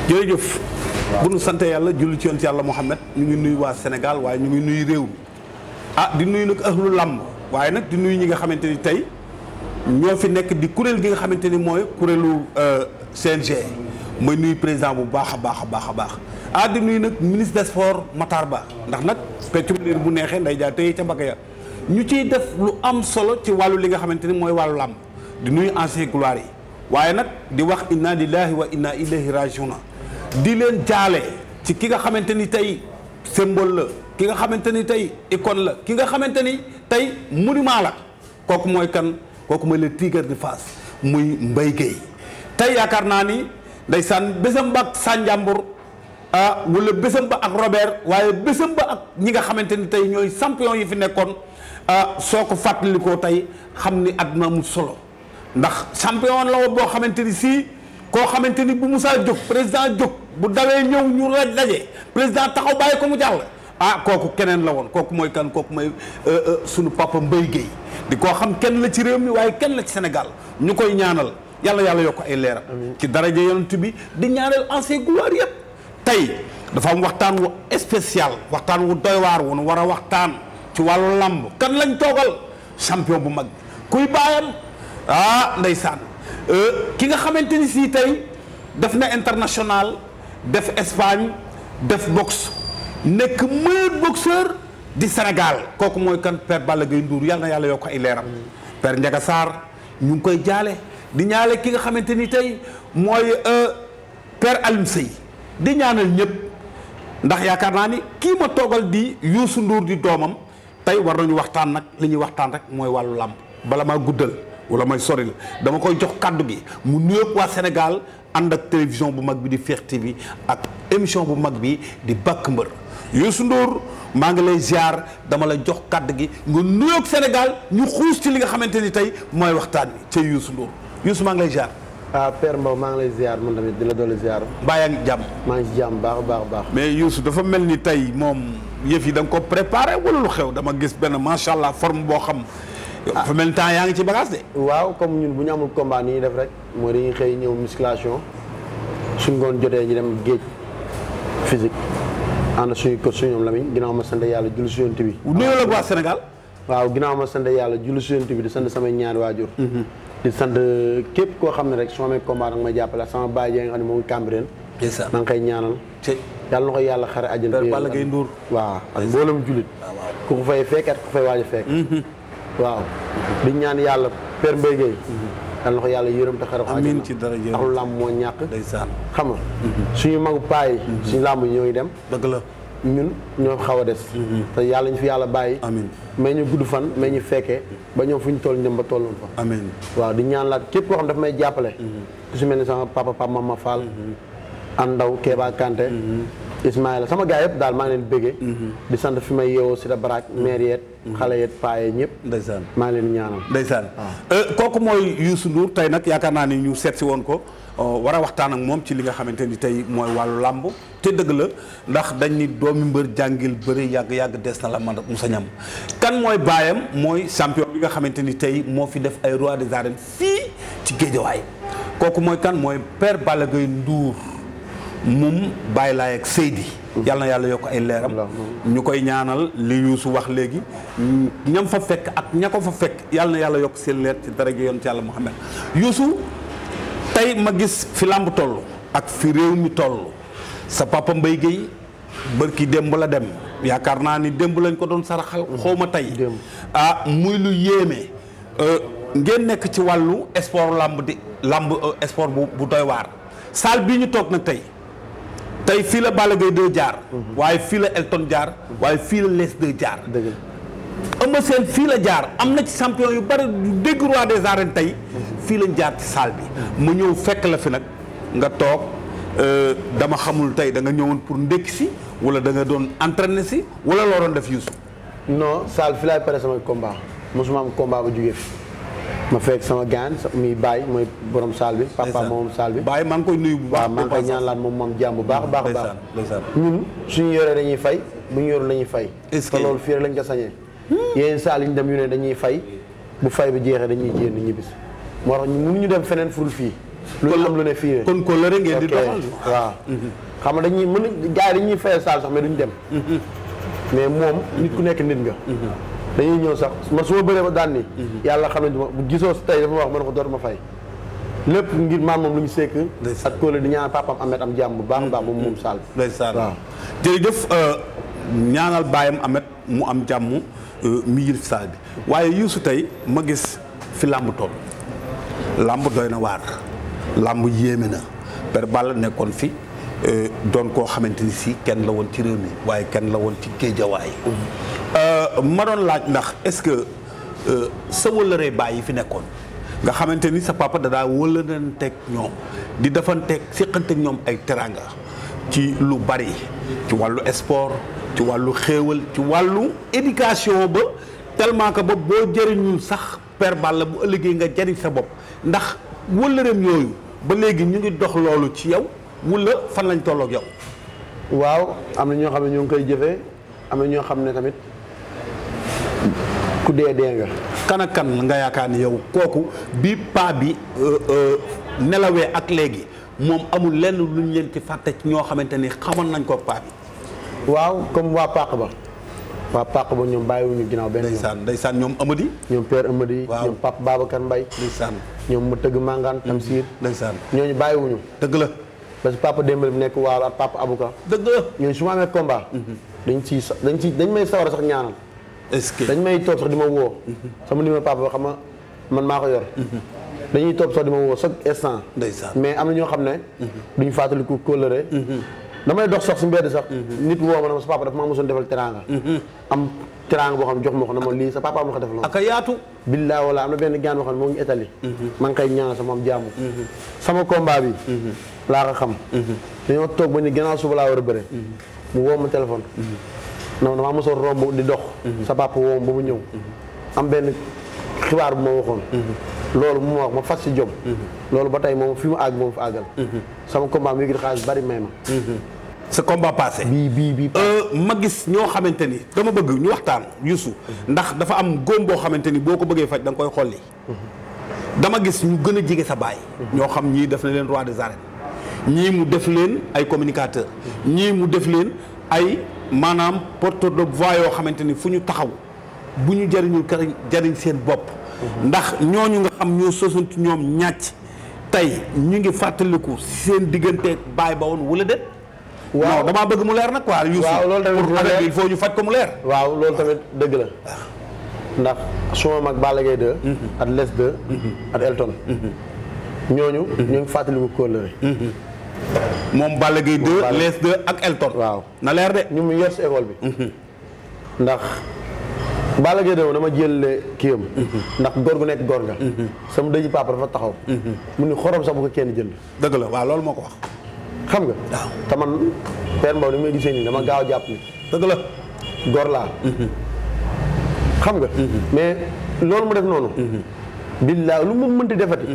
jërëjëf. bu nu sant yàlla julli ci yonent yàlla Muhammad ñu ngi nuyu waa Sénégal waaye ñu ngi nuyu réew mi di nuyu nag ahlu làmb waaye nag di nuyu ñi nga xamante ni tey ñoo fi nekk di kuréel gi nga xamante ni mooy kuréelu CNG mooy nuyu président bu baax a baax a baax a baax di nuyu nag ministre des sports Matar Ba ndax nag peccum liir bu neexee nday jaa tey ca mbagg ya ñu ciy def lu am solo ci wàllu li nga xamante ni mooy wàllu làmb di nuyu ancien gloire yi waaye nag di wax inna lillahi wa inna ilayhi rajiuna di leen jaale ci ki nga xamante ni tey symbole la ki nga xamante ni tey icône la ki nga xamante ni tey monument la kooku mooy kan kooku mooy le tigre de Fass muy Mbaye Guèye tey yaakaar naa ni ndeysaan bésam ba ak Sanjambur wala bésam ba ak Robert waaye bésam ba ak ñi nga xamante ni tey ñooy champion yi fi nekkoon soo ko fàttalikoo tey xam ni àdduna amul solo ndax champion la woon boo xamante ni si koo xamante ni bu Moussa jóg président jóg bu dawee ñëw ñu daje président taxaw bàyyi ko mu jàll kooku keneen la woon kooku mooy kan kooku mooy sunu papa Mbaye Guèye di koo xam kenn la ci réew mi waaye kenn la ci Sénégal ñu koy ñaanal yàlla yokk ay leeram ci daraja yonent bi di ñaanal ancien gloire yëpp tey dafa am waxtaan wu spécial waxtaan wu doy waar wu nu war a waxtaan ci wàllu làmb kan lañ toogal champion bu mag kuy baayam ndeysaan ki nga xamante ni si tey def na international def Espagne def boxe nekk meilleur boxeur di Sénégal kooku mooy kan Père Balla Gaye Ndour yàlla na yàlla yokk ay leeram Père Ndiaga Sarr ñu ngi koy jaale di ñaale ki nga xamante ni tey mooy Père Alioune Seye di ñaanal ñëpp ndax yaakaar naa ni kii ma toogal di Youssou Ndour di doomam tey war nañu waxtaan nag li ñuy waxtaan rek mooy wàllu làmb bala maa guddal wala may sori la dama koy jox kàddu gi mu nuyoog waa Sénégal ànd ak télévision bu mag bi di Fekh TV ak émission bu mag bi di Bakk Mbër Youssou Ndour maa ngi lay ziar dama la jox kàddu gi nga nuyoog Sénégal ñu xuus ci li nga xamante ni tey mooy waxtaan bi ca Youssou Ndour Youssou maa ngi lay ziar. Père Mbow maa ngi lay ziar man tamit di la doole ziar. mbaa yaa ngi jàmm. maa ngi ci jàmm baax a baax. mais Youssou dafa mel ni tey moom yëf yi da nga ko préparé wala lu xew dama gis benn macha allah forme boo xam. dafa mel ni temps yaa ngi ci bagage de. waaw comme ñun bu ñu amul combat ni ñuy def rek mooy dañuy xëy ñëw musculation suñ ngoon jotee ñu dem géej physique ànd suñu kër suñu ñoom Lamine ginnaaw ma sant yàlla julli si yonent bi. nuyoo la waa Sénégal. waaw ginnaaw ma sant yàlla julli si yonent bi di sant samay ñaari waajur. di sant képp koo xam ne rek su ma amee combat danga may jàppale sama baay nga xam ne moo ngi Cambérène. maa ngi koy ñaanal. yàlla na ko yàlla xare àjjana. Père Balla Gaye Ndour. waaw ak mboolem jullit. ku ko fay fekk ak ku fay waaj a fekk. waaw di ñaan yàlla Père Mbaye Guèye yàlla na ko yàlla yërëm te xare ko amiin ci dara jërëm axlu làmb moo ñàkk ndeysaan xam nga suñu magu paay suñu làmb yi ñooy dem dëgg la ñun ñoo xaw a des te yàlla ñu fi yàlla bàyyi amiin mais ñu gudd fan mais ñu fekkee ba ñoom fu ñu toll ñëm ba tolloon fa amiin waaw di ñaan laat képp koo xam dafa may jàppale ku si mel ni sama papa Mama Fall Andaw Kéba Kanté Ismaïla sama gars yëpp daal maa ngi leen bëggee di sant fi may yeewoo si da baraak maire yeet xale yeet paaye ñëpp ndeysaan maa ngi leen ñaanal ndeysaan kooku mooy Youssou Ndour tey nag yaakaar naa ni ñu seet si woon ko war a waxtaan ak moom ci li nga xamante ni tey mooy wàllu làmb te dëgg la ndax dañ ni doomi mbër jàngil bëri yàgg des na la man musa ñam kan mooy baayam mooy champion bi nga xamante ni tey moo fi def ay roi des arènes fii ci Géejawaay kooku mooy kan mooy Père Balla Gaye Ndour moom bàyyi laay ak Seydi yàlla na yàlla yokk ay leeram ñu koy ñaanal li Youssou wax léegi ñam fa fekk ak ña ko fa fekk yàlla na yàlla yokk seen leer ci dara gi yoon ci yàlla Muhammad Youssou tey ma gis fi làmb toll ak fi réew mi toll sa papa Mbaye Guèye bërki démb la dem yaakaar naa ni démb lañ ko doon saraxal xawma tey muy lu yéeme ngeen nekk ci wàllu sport làmb sport bu doy waar salle bii ñu toog nag tey fii la Balla Gaye 2 jaar waaye fii la Elton jaar waaye fii la Les 2 jaar Eumeu Sène fii la jaar am na ci champion yu bari yu dégg roi des arènes tey fii lañ jaar ci salle bi mu ñëw fekk la fi nag nga toog dama xamul tey da nga ñëwoon pour ndékki si wala da nga doon entraîner si wala loo doon def Youssou non salle fi laay pare samay combat mosuma am combat ba jógee fi ma fekk sama gaan muy Baye mooy borom saal bi papa moom saal bi Baye maa ngi koy nuyu bu baax maa ngi koy ñaan laat moom jàmm bu baax baax ñun suñu yoree dañuy fay bu ñu yorul lañuy fay te loolu fii rek lañ ko sañee yeneen saal yi ñu dem yu ne dañuy fay bu fay bi jeexee dañuy jéem ñibbisi moo tax mënuñu dem feneen furul fii lu ñu am lu ne fii kon ko la rek ngeen di doxal. waaw. xam nga dañuy mën gars yi dañuy fayal saal sax mais duñ dem. mais moom nit ku nekk nit nga. dañuy ñëw sax man su ma bëree ba daan ni yàlla xam ne bu gisoo tey dafa wax ma ne ko dootuma fay. lépp ngir maam moom lu ñu sekk. ak kóole di ñaan papam Amet am jàmm bu baax a baax moom saal bi. ndeysaan waaw jërëjëf ñaanal baayam Amet mu am jàmm mi yilif saal bi waaye Youssou tey ma gis fi làmb toll. làmb doy na waar làmb yéeme na Père Balla nekkoon fi doon koo xamante ni si kenn la woon ci réew mi waaye kenn la woon ci géejawaay ma doon laaj ndax est-ce que sa wëllëree baay yi fi nekkoon nga xamante ni sa papa dadaa wëllëranteeg ñoom di defanteeg séqanteeg ñoom ay teranga ci lu bari ci wàllu sport ci wàllu xéewal ci wàllu éducation ba tellement que ba boo jëriñul sax Père Balla bu ëllëgee nga jëriñ sa bopp ndax wëllëreem yooyu ba léegi ñu ngi dox loolu ci yow wala fan lañ tolloog yow. waaw am na ñoo xam ne ñoo ngi koy jëfee am na ñoo xam ne tamit ku dee nga. kan ak kan nga yaakaar ni yow kooku bi paa bi nelawee ak léegi moom amul lenn luñ leen ci fàtte ci ñoo xamante ni xamoon nañ ko paa bi. waaw comme waa Pàq ba. waa Pàq ba ñoom bàyyiwuñu ginnaaw benn yoon. ndeysaan ñoom Amady. ñoom Père Amady. waaw ñoom Papa Babacar Mbaye. ndeysaan ñoom mu tëgg Mangane Tamsir. ndeysaan ñooñu bàyyiwuñu. dëgg la. parce que papa Dembélé bi nekk waalo ak papa Abouka. dëgg la ñooñu su ma amee combat. dañ may sawar sax ñaanal. est-ce que dañ may toog sax di ma woo. sama numéro papa xam nga man maa ko yor. dañuy toog sax di ma woo chaque instant. ndeysaan mais am na ñoo xam ne. duñu fàttaliku kóllëre. damay dox sax si mbedd sax. nit woo ma ne ma sa papa dafa maa mosoon defal teraanga. am teraanga boo xam ne jox ma ko ne ma lii sa papa ma ko defal. ak a yaatu. billaa wala am na benn gaan boo xam ne moo ngi Italie. maa ngi koy ñaanal sama am jàmm. sama combat bi. laa ko xam. dañoo toog ba ni gannaaw suba laa war a bëre. mu woo ma téléphone. non damaa mosoon romb di dox. sa papa woo ma ba mu ñëw. am benn xibaar bu ma waxoon. loolu mu ma wax ma fas si jom. loolu ba tey moom fi mu àgg moom fa àggal. sama combat mi ngi xaalis bari may ma. sa combat passé. bii ma gis ñoo xamante ni dama bëgg ñu waxtaan Youssou ndax dafa am góom boo xamante ni boo ko bëggee faj da nga koy xolli. dama gis ñu gën a jege sa baay. ñoo xam ñii def na leen roi des arènes. ñii mu def leen ay communicateur ñii mu def leen ay maanaam porteur de voix yoo xamante ni fu ñu taxaw bu ñu jariñul kër jariñ seen bopp. ndax ñooñu nga xam ñoo sosantu ñoom ñàcc tey ñu ngi fàttaliku seen digganteeg baay ba woon wala déet. waaw damaa bëgg mu leer nag quoi. waaw loolu tamit pour affaire bi il faut ñu faj ko mu leer. waaw loolu tamit dëgg la. ndax suma mag Balla Gaye 2. ak Les 2. ak Elton. ñooñu. ñu ngi fàttaliku kóllëre. moom Balla Gaye 2 Les 2 ak Elton. waaw na leer de. ñu mu yor si école bi. ndax Balla Gaye 2 dama jëlee kiyam. ndax góor gu nekk góor nga. sama dëji papa dafa taxaw. mu ni xorom sax bu ko kenn jënd. dëgg la waaw loolu moo ko wax. xam nga. waaw te man Père Mbow ni may gisee nii dama gaaw a jàpp ni. dëgg la. góor laa. xam nga. mais loolu mu def noonu. billaa lu mu mënti defati.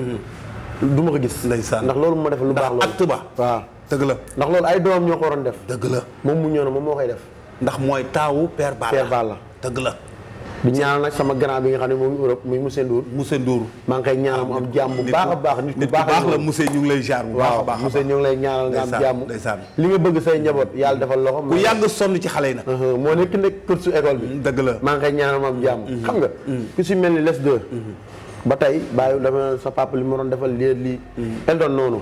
du ma ko gis. ndeysaan ndax loolu mu def lu baax loolu. acte ba waaw dëgg la. ndax loolu ay doomam ñoo ko waroon def. dëgg la moom mu ñëw na moom moo koy def. ndax mooy taawu Père Balla. Père Balla dëgg la. di ñaanal nag sama grand bi nga xam ne moom Europe muy Moussa Ndour. Moussa Ndour. maa ngi koy ñaanal mu am jàmm bu baax a baax. nit ku baax la Moussa ñu ngi lay jaar bu baax a baax. Moussa ñu ngi lay ñaanal nga am jàmm. ndeysaan li nga bëgg say njaboot yàlla defal loxo. ku yàgg sonn ci xale yi nag. moo nekk kër su école bi. dëgg la maa ngi koy ñaanal mu am jàmm. xam nga ku si mel ni Les 2. ba tey bàyyi dama sa papa li ma doon defal lii. Eldon noonu.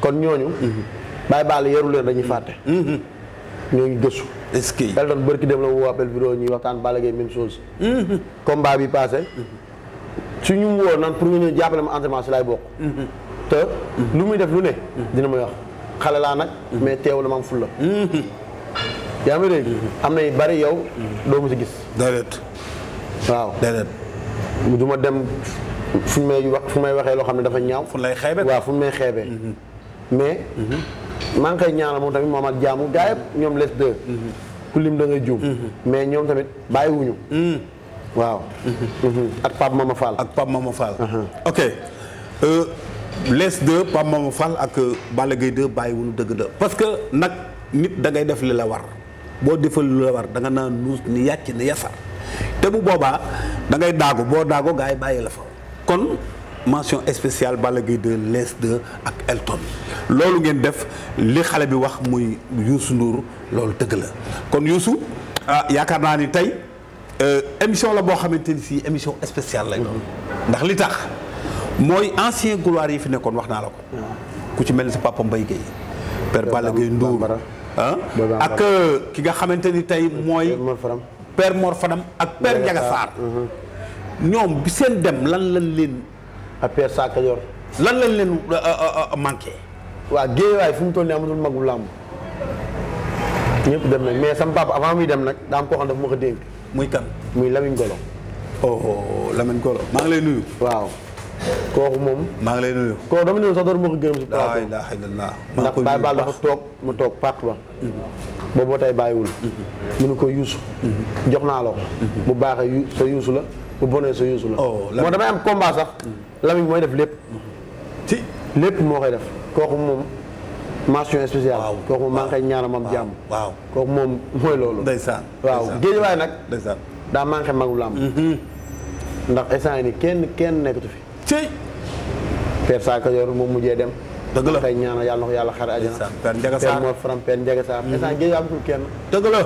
kon ñooñu. bàyyi baal yaru leen dañuy fàtte. ñoo ngi gëstu. est-ce que. Eldon bërki dem la mu woo appel vidéo ñuy waxtaan Balla Gaye même chose. combat bi passé. su ñu woo naan pour nga ñëw jàppale ma entraînement si laay bokk. te lu muy def lu ne. dina may wax xale laa nag. mais teew la ma am fulla. yaa ngi dégg. am na yu bari yow. doo mu si gis. déedéet. waaw déedéet. du ma dem fu may waxee loo xam ne dafa ñaaw. fu lay xeebe. waaw fu may xeebee. mais. maa ngi koy ñaanal moom tamit moom ak jaamu gaa yëpp ñoom Les 2. ku lim da ngay juum. mais ñoom tamit bàyyiwuñu. waaw. ak Pape Mama Fall. ak Pape Mama Fall. ok Les 2 Pape Mama Fall ak Balla Gaye 2 bàyyiwuñu dëgg la parce que nag nit da ngay def li la war boo defal li la war da nga naan nuus ni yàcc ni yasar te bu boobaa da ngay daagu boo daago gaa yi bàyyi la fa kon mention spéciale Balla Gaye 2 Les 2 ak Elton loolu ngeen def li xale bi wax muy Youssou Ndour loolu dëgg la kon Youssou yaakaar naa ni tey émission la boo xamante ni si émission spéciale lay doon ndax li tax mooy ancien gloire yi fi nekkoon wax naa la ko ku ci mel ni sa papa Mbaye Guèye père Balla Gaye Ndour ak ki nga xamante ni tey mooy père Mor Fadam ak père Ndiaga Sarr ñoom bi seen dem lan lañ leen ak père Saka Yor lan lañ leen manqué waaw Guédiawaye fu mu toll nii amatul magu làmb ñëpp dem nañ mais sama papa avant muy dem nag daa am koo xam ne dafa ma ko dénk muy kan muy Lamine Golo Lamine Golo maa ngi lay nuyu waaw kooku moom maa ngi lay nuyu kooku dama ne sax doon ma ko gërëm si laa ilaaha illallaah ndax Baye Ball dafa toog mu toog pàq ba boobu ba tey bàyyiwul mu ne ko Youssou jox naa la ko bu baaxee sa Youssou la bu bonee sa Youssou la moo damay am combat sax Lamine mooy def lépp ci lépp moo koy def kooku moom mention spéciale kooku moom maa ngi koy ñaanal moom jàmm waaw kooku moom mooy loolu ndeysaan waaw Guédiawaye nag ndeysaan daa manqué magu làmb ndax instant yi ni kenn nekkatu fi ci Père Saka Yor moom mujjee dem dëgg la koy ñaanal yàlla na ko yàlla xare àjjana Père Ndiaga Sarr Père Mor Faram Père Ndiaga Sarr instant Guédiawaye amatul kenn dëgg la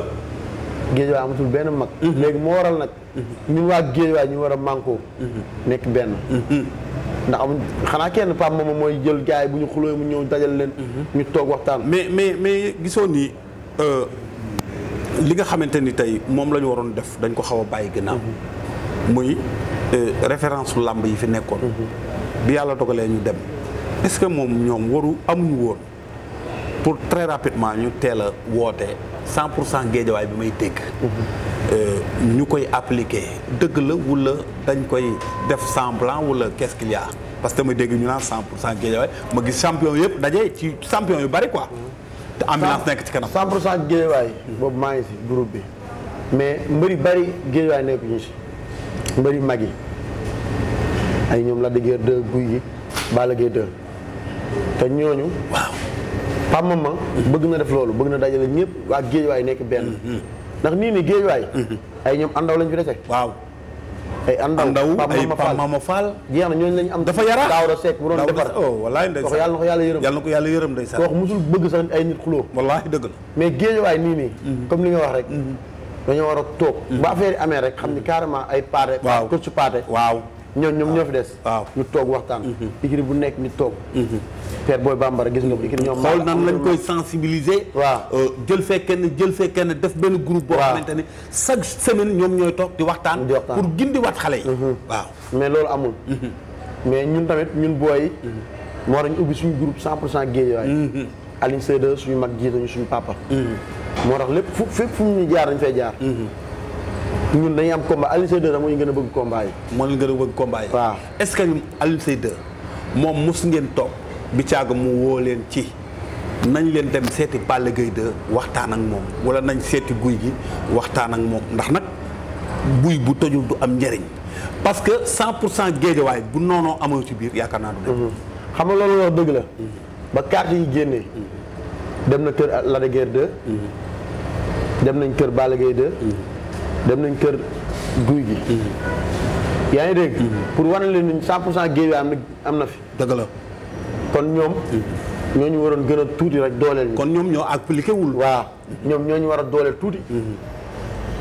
Guédiawaye amatul benn mag léegi moo waral nag ñun waa Guédiawaye ñu war a mànkoo nekk benn ndax am xanaa kenn Pape moom mooy jël gars yi bu ñu xuloo mu ñëw dajal leen ñu toog waxtaan mais gisoo ni li nga xamante ni tey moom la ñu waroon def dañ ko xaw a bàyyi gannaaw muy référence su làmb yi fi nekkoon bi yàlla dogalee ñu dem est-ce que moom ñoom waru amuñu woon pour très rapidement ñu teel a woote 100% Guédiawaye bi may dégg ñu koy appliquer dëgg la wala dañ koy def semblant wala qu'est-ce qu'il y a parce que ma dégg ñu naan 100% Guédiawaye ma gis champion yëpp daje ci champion yu bari quoi te ambulance nekk ci kanam 100% Guédiawaye boobu maa ngi si groupe bi mais mbëri bari Guédiawaye nekk ñu si mbëri mag yi ay ñoom la dëgër 2 guy gi Balla Gaye 2 te ñooñu waaw Pape Mama bëgg na def loolu bëgg na dajale ñëpp waa Guédiawaye nekk benn ndax nii ni Guédiawaye ay ñoom andaw lañ fi dese waaw ay andaw ay Pape Mama Fall jeex na ñooñu lañu am dafa yara Daawda Seck bu doon defar wallaay ndeysaan yàlla na ko yàlla yërëm yàlla na ko yàlla yërëm ndeysaan kooku musul bëgg sax ay nit xuloo wallaahi dëgg la mais Guédiawaye nii comme li nga wax rek dañoo war a toog ba affaire yi amee rek xam ni carrément ay paate ko su paate waaw ñoom ñoo fi des waaw ñu toog waxtaan ikiri bu nekk ñu toog Père Boy Bambara gis nga ko ikiri ñoom xool nan lañ koy sensibiliser waaw jël fee kenn def benn groupe boo xamante ni chaque semaine ñoom ñooy toog di waxtaan pour gindiwaat xale yi waaw mais loolu amul mais ñun tamit ñun booy moo tax ñu ubbi suñu groupe 100% Guédiawaye Alioune Seyde suñu mag jiitañu suñu papa moo tax lépp fépp fu ñu jaar dañ fay jaar ñun dañuy am combat Alioune Seyde moo ñu gën a bëgg combat yi moo leen gën a bëgg combat yi waaw est-ce que Alioune Seyde moom mos ngeen toog bi caaga mu woo leen ci nañ leen dem seeti Balla Gaye 2 waxtaan ak moom wala nañ seeti guy gi waxtaan ak moom ndax nag buy bu tojul du am njëriñ parce que 100% Guédiawaye bu noonoo amoo ci biir yaakaar naa du dem xam nga loolu wax dëgg la ba carte yi génnee dem na kër Lac de Guiers 2 dem nañ kër Balla Gaye 2 dem nañ kër guy gi yaa ngi dégg pour wane leen ni 100% Guédiawaye am na fi dëgg la kon ñoom ñooñu waroon gën a tuuti rek dooleel ñu kon ñoom ñoo appliqué wul waaw ñoom ñooñu war a dooleel tuuti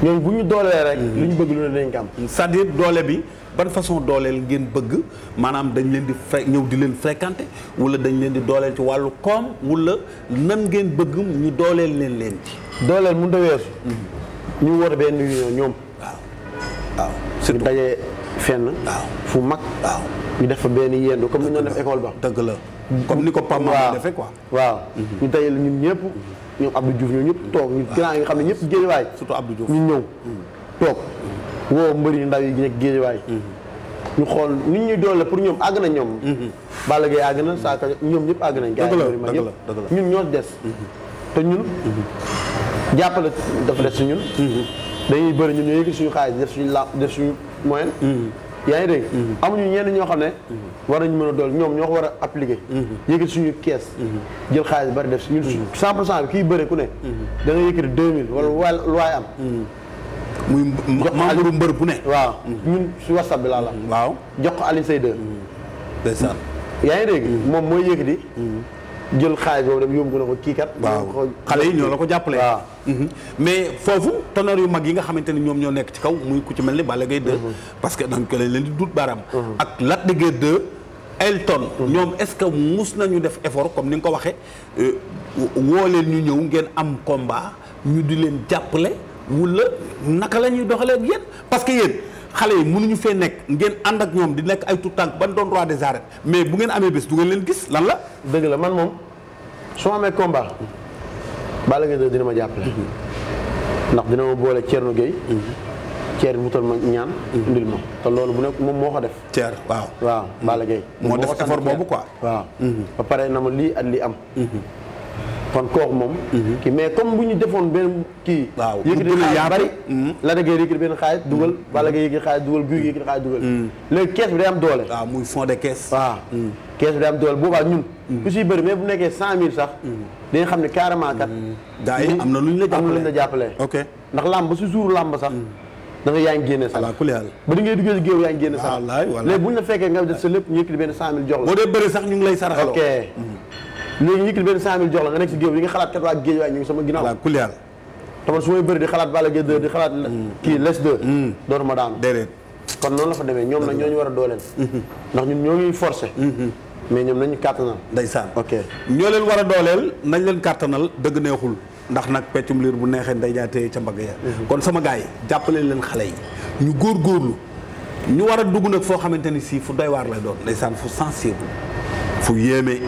ñooñu bu ñu doolee rek li ñu bëgg lu ne dañ ko am c'est-à-dire doole bi ban façon dooleel ngeen bëgg maanaam dañ leen di ñëw di leen fréquenter wala dañ leen di dooleel ci wàllu koom wala nan ngeen bëgg ñu dooleel leen ci dooleel mënut a weesu ñu woote benn réunion ñoom waaw ñu dajee fenn fu mag ñu def fa benn yendu comme ni ñu doon def école ba dëgg la comme ni ko Pape Mama defee quoi waaw ñu dajale ñun ñëpp ñoom Abdou Diouf ñoom ñëpp toog ñu grand yi nga xam ne ñëpp Guédiawaye surtout Abdou Diouf ñu ñëw toog woo mbëri ndaw yi nekk Guédiawaye ñu xool nit ñuy doole pour ñoom àgg na ñoom Balla Gaye àgg na Saka ñoom ñëpp àgg nañ gars yi mbëri mag yëpp ñun ñoo des te ñun jàppale dafa des si ñun dañuy bëri ñun ñoo yëkkati suñu xaalis def suñu moyen yaa ngi dégg amuñu ñenn ñoo xam ne war nañu mën a dool ñoom ñoo ko war a appliquer yëkkati suñu kees jël xaalis bari def si ñun 100% bi kii bëre ku ne da nga yëkkati 2000 wala lu waay am muy membre mbër bu ne waaw ñun si WhatsApp bi laa la waaw jox ko Alioune Seyde ndeysaan. yaa ngi dégg moom mooy yëkkati. jël xaalis boobu dem yóbbu na ko kii kat. waaw xale yi ñoo la ko jàppale. waaw. mais foofu tonnerre yu mag yi nga xamante ni ñoom ñoo nekk ci kaw muy ku ci mel ni Balla Gaye 2. parce que dañ ko leen di dut baaraam. ak Lac de Guiers 2. Elton. ñoom est-ce que mus nañu def effort comme ni nga ko waxee woo leen ñu ñëw ngeen am combat ñu di leen jàppale wala naka la ñuy doxalee ak yéen parce que yéen xale yi mënuñu fee nekk ngeen ànd ak ñoom di nekk ay tout tànk ban doon roi des arènes mais bu ngeen amee bés du ngeen leen gis lan la. dëgg la man moom su ma amee combat Balla Gaye 2 dina ma jàppale. ndax dina ma boole Thierno Gueye. Thierno wutal ma ñaan. indil ma te loolu bu nekk moom moo ko def. Thierno waaw. waaw Balla Gaye. moo def effort boobu quoi. waaw. ba pare na ma lii at lii am. kon kooku moom. kii mais comme bu ñu defoon benn kii. waaw yëkkati xaalis bari. la da ngay yëkkati benn xaalis dugal. Balla Gaye yëkkati xaalis dugal guy gi yëkkati xaalis dugal. léegi kees bi day am doole. waaw muy fond de caisse. waaw. kees bi day am doole boobaa ñun. ku siy bëri mais bu nekkee 100000 sax. dañu xam ne carrément kat. gars yi am na lu ñu la jàppalee am na lu ñu la jàppalee. ok ndax làmb ba si jour làmb sax. da nga yaa ngi génne sax. voilà ku leer ba di ngay duggee si géew yaa ngi génne sax. wallaay léegi bu ñu la fekkee nga def sa lépp ñu yëkkati benn 100000 jox la. boo dee bëri sax ñu ngi lay saraxaloo. ok léegi ñu yëkkati benn 100000 jox la nga nekk si géew yi nga xalaat kat waa géej waaye ñu ngi sama ginnaaw. voilà ku leer. taman su may bëri di xalaat Balla Gaye 2 di xalaat kii les 2. dootuma daanu. déedéet. kon noonu la fa demee ñoom nag ñoo ñu war a dooleel. ndax ñun ñoo ngi forcé. mais ñoom nañu kàttanal. ndeysaan. ok ñoo leen war a dooleel nañ leen kàttanal dëgg neexul ndax nag peccum liir bu neexee nday jaatee ca mbagg ya kon sama gars yi jàppale leen xale yi ñu góorgóorlu ñu war a dugg nag foo xamante ni si fu doy waar lay doon ndeysaan fu sensible fu yéeme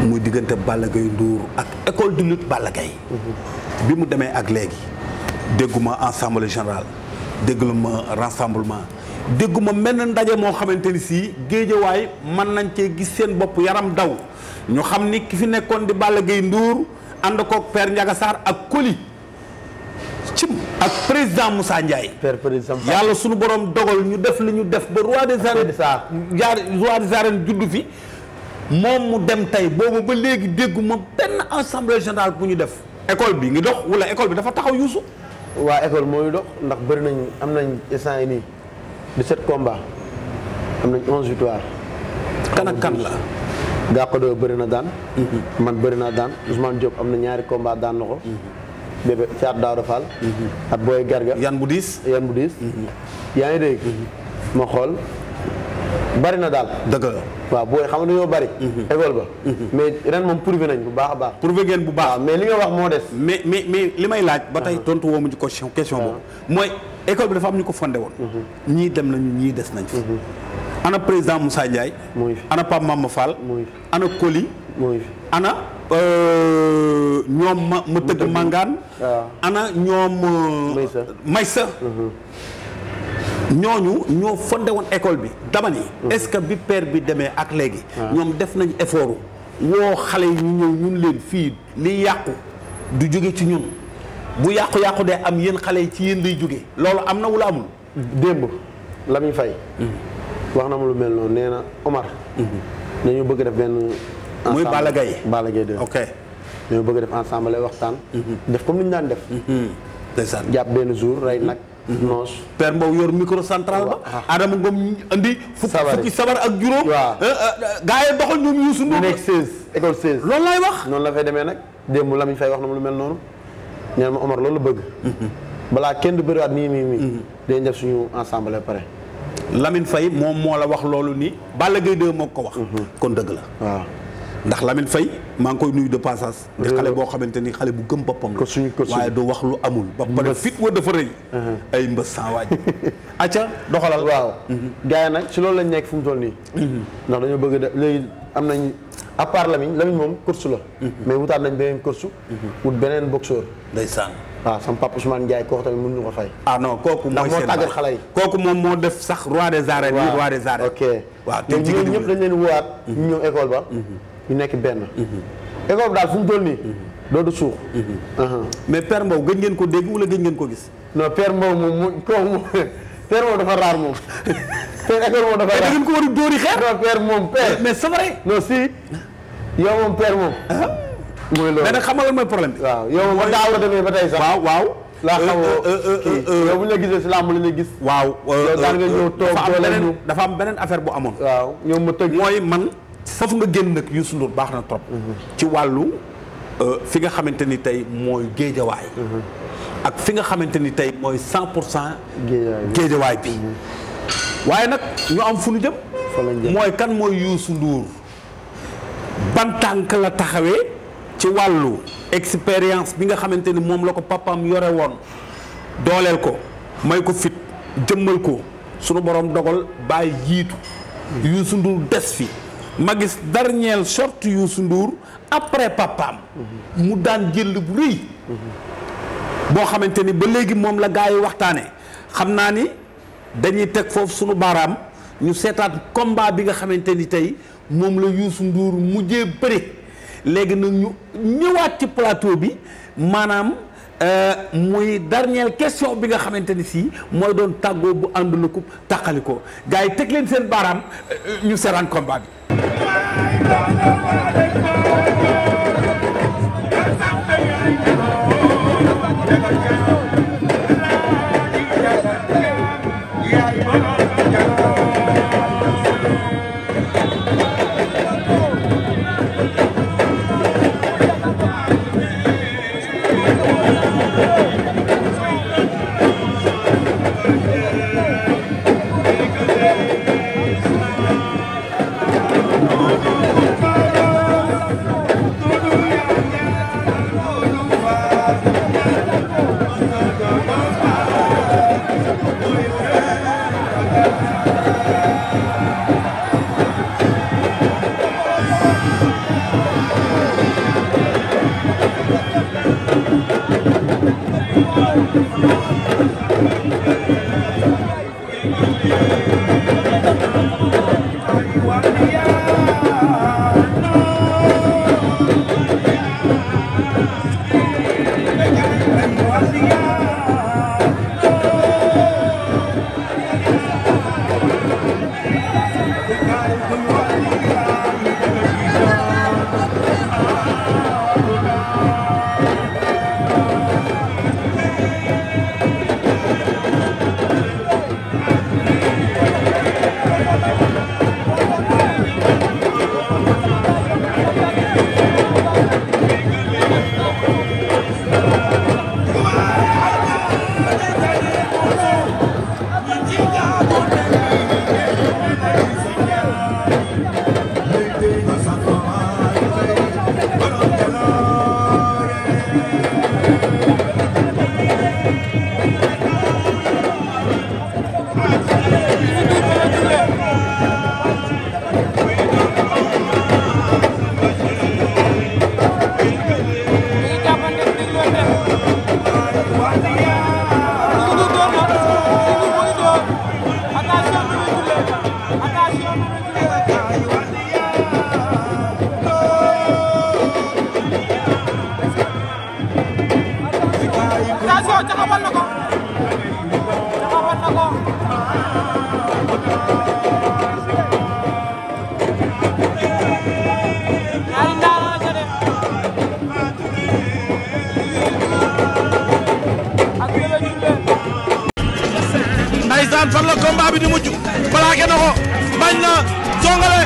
muy diggante Balla Gaye Ndour ak école de lutte Balla Gaye bi mu demee ak léegi dégguma assemblée générale dégguma rassemblement dégguma mel na ndaje moo xamante ni si géejawaay mën nañ cee gis seen bopp yaram daw ñu xam ni ki fi nekkoon di Balla Gaye Ndour ànd koog père Ndiaga Sarr ak Koli cim ak président Moussa Ndiaye. père président yàlla sunu borom dogal ñu def li ñu def ba roi des arènes roi des arènes juddu fi moom mu dem tey boobu ba léegi dégguma benn assemblée générale bu ñu def. école bi ngi dox wala école bi dafa taxaw yuusu. waa école mooy dox ndax bëri nañ am nañ instant yi nii 17 combats am nañ 11 victoires. kan ak kan la. Gàkko doo bëri na daan. man bëri naa daan Ousmane Diop am na ñaari combat daan na ko. bébé Thiat Daouda Fall. ak Boy Garga. yan bu diis. yaa ngi dégg. ma xool bari na daal. dëgg la. waaw booy xam nga dañoo bari. école ba. mais ren moom prouvé nañ bu baax a baax. prouvé ngeen bu baax. waaw mais li nga wax moo des. mais li may laaj. ba tey tontu woo mu ci question boobu. mooy école bi dafa am ñu ko fondé woon. ñii dem nañu ñii des nañ fi. ana président Moussa Ndiaye. muy fi ana Pape Mama Fall. muy fi ana Koli. muy fi ana ñoom ma tëgg Mangane. waaw ana ñoom. Maysa. ñooñu ñoo fondé woon école bi dama ni. est-ce que bi père bi demee ak léegi. ñoom def nañ effort woo xale yi ñu ñëw ñun leen fii li yàqu du jóge ci ñun bu yàqu-yàqu dee am yéen xale yi ci yéen day jóge loolu am na wala amul. démb la muy fay. wax na ma lu mel noonu nee na Omar. dañoo bëgg def benn. muy Balla Gaye. Balla Gaye 2. ok. dañoo bëgg def ensemble waxtaan. def comme ni ñu daan def. ndeysaan jàpp benn jour rey nag. noos. père Mbow yor micro central ba. Adama Ngom andi. fukki sabar ak juróom. waaw gaa yi doxal ñoom Youssou Ndour. ñu nekk 16 école 16. loolu lay wax. noonu la fay demee nag démb la muy fay wax na ma lu mel noonu. nee na ma Omar loolu la bëgg. balaa kenn du bëriwaat nii. dañ def suñu ensemble pare. Lamine Faye moom moo la wax loolu ni Balla Gaye 2 moo ko wax. kon dëgg la. waaw ndax Lamine Faye maa ngi koy nuyu de passage. di xale boo xamante ni xale bu gëm boppam la. waaye du wax lu amul. ba pare fit wa dafa rëy. ay mbës sans waaj. acca doxalal. waaw. gars yi nag si loolu lañ nekk fu mu toll nii. ndax dañoo bëgg def léegi am nañ à part Lamine moom course la. mais wutaat nañ beneen course. wut beneen boxeur. ndeysaan. waaw sama papa Ousmane Ndiaye kooku tamit mënuñu ko fay. ah non kooku mooy seen moo tàggat xale yi. kooku moom moo def sax roi des arènes. waaw roi des arènes. ok waaw te ñoom ñëpp dañ leen woowaat. ñu ñëw école ba. ñu nekk benn. école bi daal fu mu toll nii. doo du suux. mais père Mbow gëj ngeen ko dégg wala gëj ngeen ko gis. non père Mbow moom kooku moom père moom dafa raar moom. père école moom dafa raar da ngeen ko war a dóori xeer. non père moom père. mais c'est vrai. non si yow moom père moom. mooy loolu mais nag xam nga lan mooy problème bi. waaw yow moom daaw la demee ba tey sax. waaw laa xaw yow bu ñu la gisee si làmb la ñu gis. waaw daan nga ñëw toog doole dafa am beneen affaire bu amoon. waaw ñëw ma tëgg mooy man foofu nga génn nag Youssou Ndour baax na trop. ci wàllu fi nga xamante ni tey mooy géejawaay. ak fi nga xamante ni tey mooy 100% géejawaay bi. waaye nag ñu am fu ñu jëm. mooy kan mooy Youssou Ndour. ban tànk la taxawee ci wàllu expérience bi nga xamante ni moom la ko papaam yore woon dooleel ko may ko fit jëmmal ko sunu borom dogal bàyyi jiitu Youssou Ndour des fi ma gis dernière sorte Youssou Ndour après papaam mu daan jël bu rëy boo xamante ni ba léegi moom la gaa yi waxtaane xam naa ni dañuy teg foofu sunu baaraam ñu seetaat combat bi nga xamante ni tey moom la Youssou Ndour mujjee bëri léegi nag ñu ñëwaat ci plateau bi maanaam muy dernière question bi nga xamante ni si mooy doon tàggoo bu ànd la ko tàqali ko gars yi teg leen seen baaraam ñu seetaan combat bi. Ndeysaan fan la combat bi di mujj plaqué na ko bañ na songale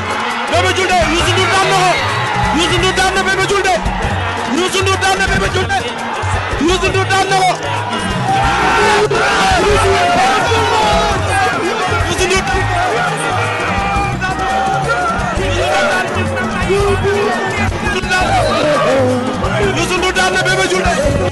Bébé Diouldé Youssou Ndour daan na ko Youssou Ndour daan na Bébé Diouldé Youssou Ndour daan na Bébé Diouldé Youssou Ndour daan na ko Youssou Ndour daan na Bébé Diouldé